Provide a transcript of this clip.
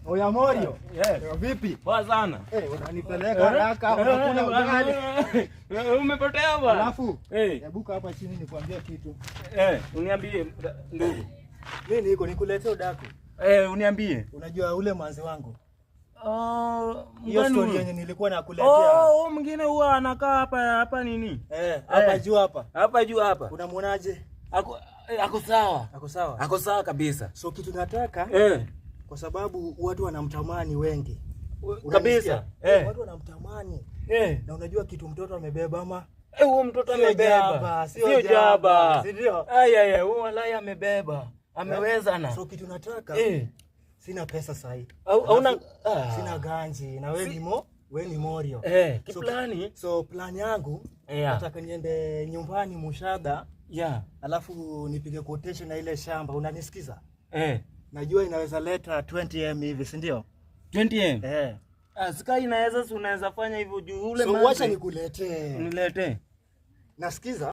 Oya Morio. Yeah. Vipi? Poa sana. Eh, unanipeleka haraka, unakula ugali. Umepotea bwana. Alafu, Eh, hebu hapa chini nikwambie kitu. Uniambie ndugu. Mimi niko nikuletee udaku. Uniambie. Unajua ule manzi wangu. Oh, Hiyo mgani story huyu? yenye nilikuwa nakuletea. Oh, huyu mwingine huwa anakaa hapa hapa nini? Eh, hapa juu hapa. Hapa juu hapa. Unamuonaje? Ako sawa. Ako sawa. Ako sawa kabisa. So kitu nataka kwa sababu watu wanamtamani wengi. Kabisa. Unanisikia? Eh. Watu wanamtamani. Na unajua kitu mtoto amebeba ama Eh, huyo mtoto Sio amebeba. jaba, sio Sio jaba, jaba. si ndio? Ai ai ai, huyo walai amebeba. Ameweza na. So kitu nataka sina pesa sahi. Hauna Alafu, ah. sina ganji na we ni Morio. Eh, kiplani. So plan yangu nataka niende nyumbani Mushada alafu nipige quotation na ile shamba, unanisikiza? Eh. Najua inaweza leta 20M hivi, si ndio? 20M. Eh. Ah, sika inaweza, si unaweza fanya hivyo juu ule So manzi. wacha nikuletee. Niletee. Nasikiza?